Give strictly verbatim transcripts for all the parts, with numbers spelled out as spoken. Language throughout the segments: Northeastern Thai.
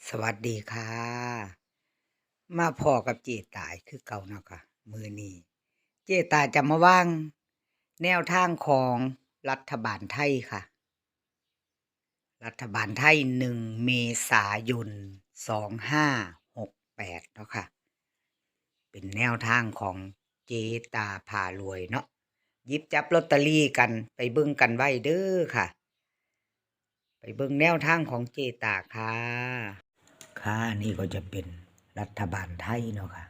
สวัสดีค่ะ มาพ้อกับเจ๊ตาคือเก่าเนาะค่ะ มื้อนี้เจ๊ตาจะมาวางแนวทางของรัฐบาลไทยค่ะ รัฐบาลไทย หนึ่ง เมษายน สองห้าหกแปด เนาะค่ะ เป็นแนวทางของเจ๊ตาพารวยเนาะ หยิบจับลอตเตอรี่กัน ไปเบิ่งกันไว้เด้อค่ะ ไปเบิ่งแนวทางของเจ๊ตาค่ะ ค่ะ นี่ก็จะเป็นรัฐบาลไทยเนาะค่ะ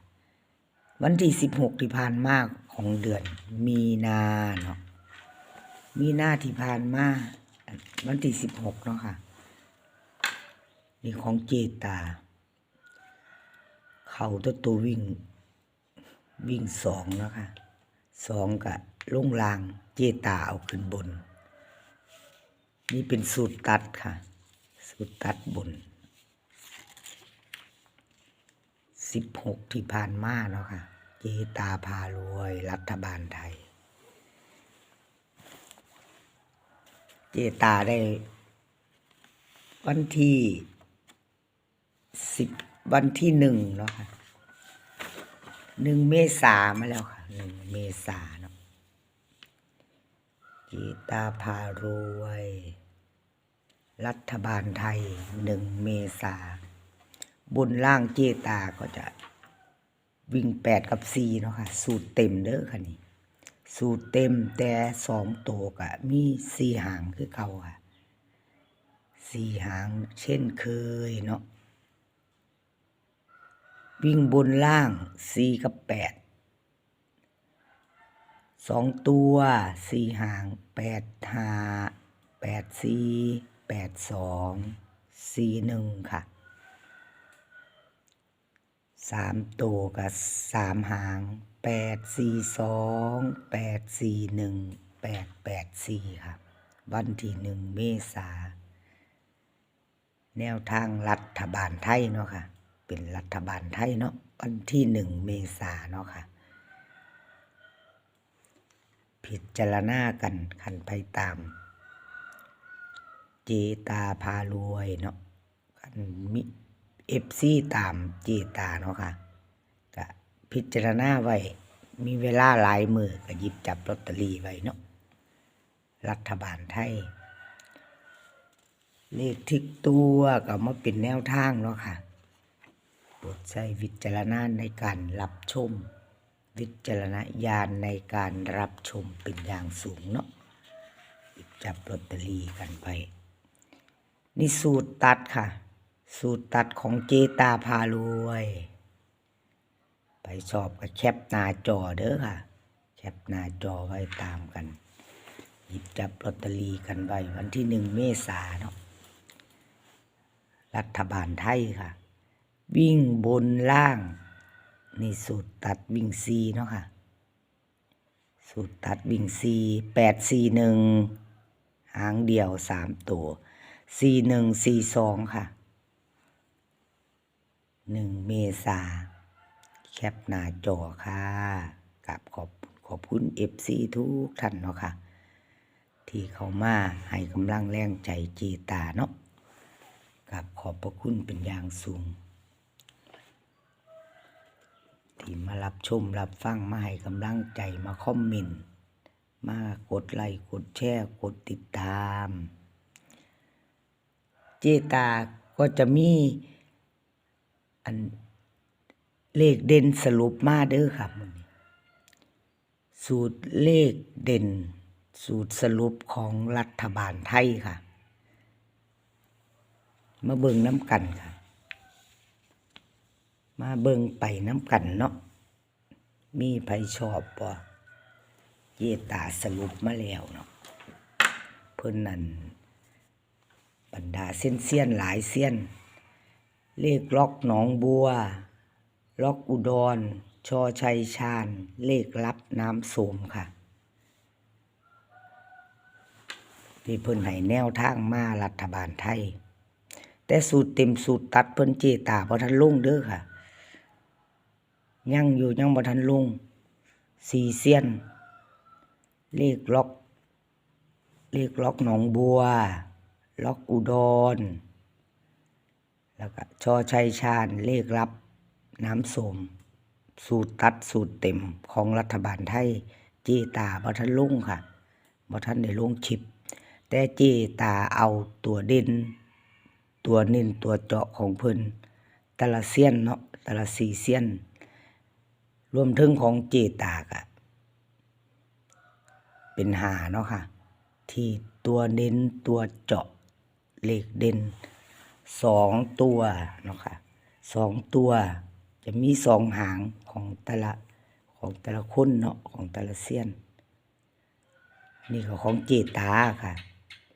วันที่สิบหกที่ผ่านมาของเดือนมีนาเนาะ มีนาที่ผ่านมา วันที่สิบหกเนาะค่ะ นี่ของเจ๊ตา เข้าแต่ตัววิ่ง วิ่งสองเนาะค่ะ สองกะลงล่าง เจ๊ตาเอาขึ้นบน นี่เป็นสูตรตัดค่ะ สูตรตัดบน สิบหกที่ผ่านมาเนาะค่ะ เจ๊ตาพารวย รัฐบาลไทย เจ๊ตาได้ วันที่ สิบ วันที่หนึ่งเนาะค่ะ หนึ่ง เมษามาแล้วค่ะ หนึ่ง เมษาเนาะ เจ๊ตาพารวย รัฐบาลไทย หนึ่ง เมษา บนล่างเจ๊ตาก็จะวิ่งแปดกับสี่เนาะค่ะ สูตรเต็มเด้อค่ะนี่ สูตรเต็มแต่สองตัวกะมีสี่หางคือเก่าค่ะ สี่หางเช่นเคยเนาะ วิ่งบนล่าง สี่กับแปด สองตัว สี่หาง แปดห้า แปดสี่ แปดสอง สี่หนึ่ง ค่ะ สามตัวกะสามหาง แปดสี่สอง แปดสี่หนึ่ง แปดแปดสี่ ค่ะ วันที่หนึ่ง เมษา แนวทางรัฐบาลไทยเนาะค่ะ เป็นรัฐบาลไทยเนาะ วันที่หนึ่ง เมษาเนาะค่ะ พิจารณากัน คันไปตาม เจ๊ตาพารวยเนาะ คันมี เอฟซี ตามเจ๊ตาเนาะค่ะ กะพิจารณาไว้ มีเวลาหลายมื้อกะหยิบจับลอตเตอรี่ไว้เนาะ รัฐบาลไทย เลขทุกตัวก็มาเป็นแนวทางเนาะค่ะ โปรดใช้วิจารณญาณในการรับชม วิจารณญาณในการรับชมเป็นอย่างสูงเนาะ หยิบจับลอตเตอรี่กันไป นี่สูตรตัดค่ะ สูตรตัดของเจ๊ตาพารวย ไปชอบก็แคปหน้าจอเด้อค่ะ แคปหน้าจอไว้ตามกัน หยิบจับลอตเตอรี่กันไว้วันที่หนึ่ง เมษาเนาะ รัฐบาลไทยค่ะ วิ่งบนล่าง นี่สูตรตัดวิ่งสี่เนาะค่ะ สูตรตัดวิ่งสี่ แปดสี่หนึ่ง หางเดียวสามตัว สี่หนึ่งสี่สอง ค่ะ หนึ่ง เมษา แคปหน้าจอค่ะ กราบขอบ ขอบคุณ เอฟซี ทุกท่านเนาะค่ะ ที่เข้ามาให้กำลังแรงใจเจ๊ตาเนาะ กราบขอบพระคุณเป็นอย่างสูง ที่มารับชมรับฟัง มาให้กำลังใจ มาคอมเมนต์ มากดไลค์ กดแชร์ กดติดตาม เจ๊ตาก็จะมี อัน เลขเด่นสรุปมาเด้อค่ะมื้อนี้ สูตรเลขเด่น สูตรสรุปของรัฐบาลไทยค่ะ มาเบิ่งนำกันค่ะ มาเบิ่งไปนำกันเนาะ มีไผชอบบ่ เจ๊ตาสรุปมาแล้วเนาะ เพิ่นนั่น บรรดาเซียนๆ หลายเซียน เลขล็อกหนองบัว ล็อกอุดร ชอชัยชาญ เลขลับน้ำโสมค่ะ ที่เพิ่นให้แนวทางมารัฐบาลไทย แต่สูตรเต็มสูตรตัดเพิ่นเจ๊ตาบ่ทันลงเด้อค่ะ ยังอยู่ ยังบ่ทันลง สี่เซียน เลขล็อก เลขล็อกหนองบัว ล็อกอุดร แล้วก็ ช.ชัยชาญ เลขลับน้ำโสม สูตรตัดสูตรเต็มของรัฐบาลไทย เจตาบ่ทันลงค่ะ บ่ทันได้ลงคลิป แต่เจตาเอาตัวเด่น ตัวเน้น ตัวเจาะของเพิ่น แต่ละเซียนเนาะ แต่ละสี่เซียน รวมถึงของเจตากะ เป็นห้าเนาะค่ะ ที่ตัวเน้นตัวเจาะเลขเด่น สองตัวเนาะค่ะ สองตัว จะมีสองหางของแต่ละ ของแต่ละคนเนาะ ของแต่ละเซียน นี่ก็ของเจตาค่ะ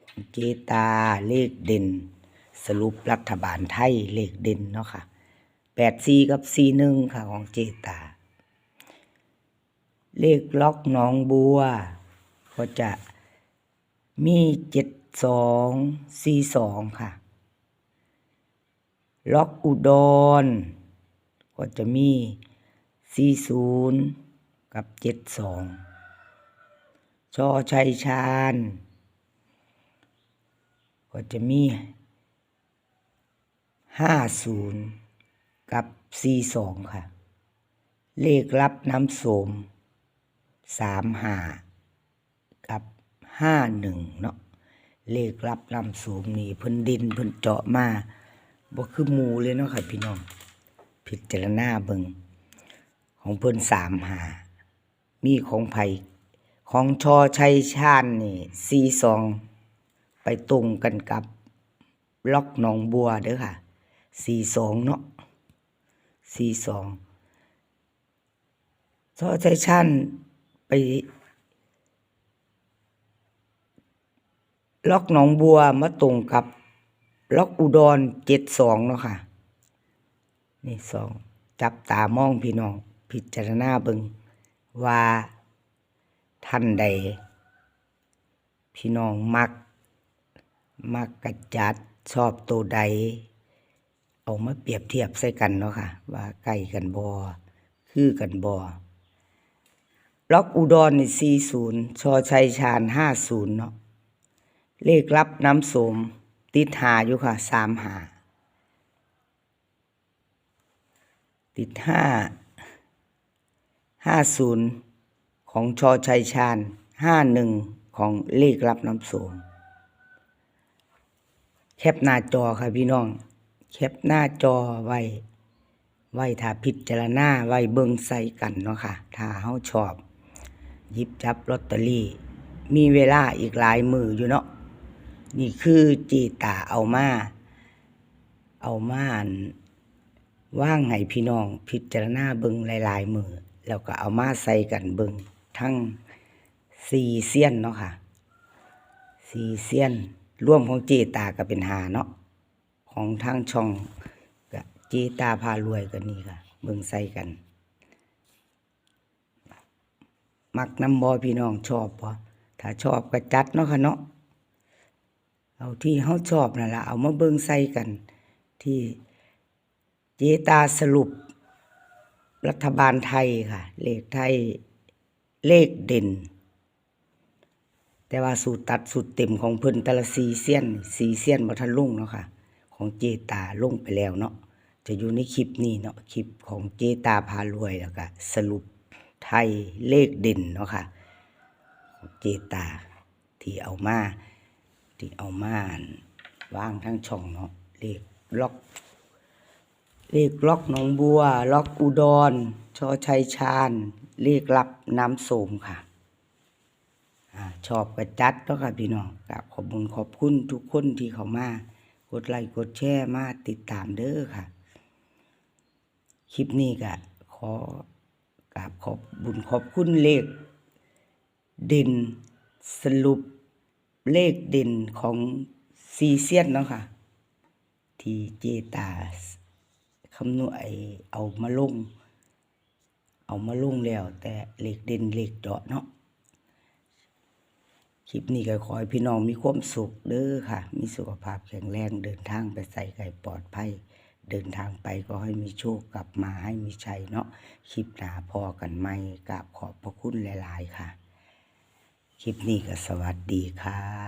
ของเจตาเลขเด่น สรุปรัฐบาลไทยเลขเด่นเนาะค่ะ แปดสี่ กับ สี่หนึ่ง ค่ะ ของเจตา เลขล็อกหนองบัว ก็จะมี เจ็ดสอง สี่สอง ค่ะ ล็อกอุดร ก็จะมี สี่ศูนย์ กับ เจ็ดสอง ช.ชัยชาญ ก็จะมี ห้าศูนย์ กับ สี่สอง ค่ะ เลขลับน้ำโสม สามห้า กับ ห้าหนึ่ง เนาะ เลขลับน้ำโสมนี่เพิ่นเด่นเพิ่นเจาะมา บ่คือหมู่เลยเนาะค่ะพี่น้อง พิจารณาเบิ่ง ของเพิ่น สามห้า มีของไผ ของ ช.ชัยชาญ นี่ สี่สอง ไปตรงกันกับล็อกหนองบัวเด้อค่ะ สี่สอง เนาะ สี่สอง ช.ชัยชาญ ไป ล็อกหนองบัวมาตรงกับล็อกอุดร เจ็ดสอง เนาะค่ะ นี่สอง จับตามองพี่น้อง พิจารณาเบิ่งว่าท่านใด พี่น้องมัก มักกะจัด ชอบตัวใด เอามาเปรียบเทียบใส่กันเนาะค่ะ ว่าใกล้กันบ่ คือกันบ่ ล็อกอุดรนี่ สี่ศูนย์ ช.ชัยชาญ ห้าศูนย์ เนาะ เลขลับน้ำโสม ติดห้าอยู่ค่ะ สามห้า ติดห้า ห้าศูนย์ ของ ช.ชัยชาญ ห้าหนึ่ง ของเลขลับน้ำโสม แคปหน้าจอค่ะพี่น้อง แคปหน้าจอไว้ ไว้ถ้าพิจารณา ไว้เบิ่งใส่กันเนาะค่ะ ถ้าเฮาชอบ หยิบจับลอตเตอรี่ มีเวลาอีกหลายมื้ออยู่เนาะ นี่คือเจตาเอามา เอามาอัน วางให้พี่น้องพิจารณาเบิ่งหลายๆมื้อ แล้วก็เอามาใส่กันเบิ่งทั้งสี่เซียนเนาะค่ะ สี่เซียน รวมของเจตาก็เป็นห้าเนาะ ของทางช่องก็เจตาพารวยก็นี่ค่ะ เบิ่งใส่กัน มักนำบ่พี่น้อง ชอบบ่ ถ้าชอบก็จัดเนาะค่ะเนาะ เอาที่เฮาชอบนั่นล่ะ เอามาเบิ่งใส่กัน ที่เจตาสรุปรัฐบาลไทยค่ะ เลขไทย เลขเด่น แต่ว่าสูตรตัดสูตรเต็มของเพิ่นแต่ละสี่เซียน สี่เซียนบ่ทันลงเนาะค่ะ ของเจตาลงไปแล้วเนาะ จะอยู่ในคลิปนี้เนาะ คลิปของเจตาพารวย แล้วก็สรุปไทยเลขเด่นเนาะค่ะ ของเจตา ที่เอามา ที่เอามาอันวางทั้งช่องเนาะ เลขล็อก เลขล็อกหนองบัว ล็อกอุดร ช.ชัยชาญ เลขลับน้ำโสมค่ะ อ่า ชอบก็จัดเนาะค่ะพี่น้อง กราบขอบบุญขอบคุณทุกคนที่เข้ามากดไลค์กดแชร์มาติดตามเด้อค่ะ คลิปนี้ก็ขอกราบขอบบุญขอบคุณเลขเด่น สรุปเลขเด่นของสี่เซียนเนาะค่ะ ที่เจตาคำนวณ เอามาลง เอามาลงแล้ว แต่เลขเด่นเลขเจาะเนาะ คลิปนี้ก็ขอให้พี่น้องมีความสุขเด้อค่ะ มีสุขภาพแข็งแรง เดินทางไปไสก็ให้ปลอดภัย เดินทางไปก็ให้มีโชค กลับมาให้มีชัยเนาะ คลิปหน้าพ้อกันใหม่ กราบขอบพระคุณหลายๆค่ะ คลิปนี้ก็สวัสดีค่ะ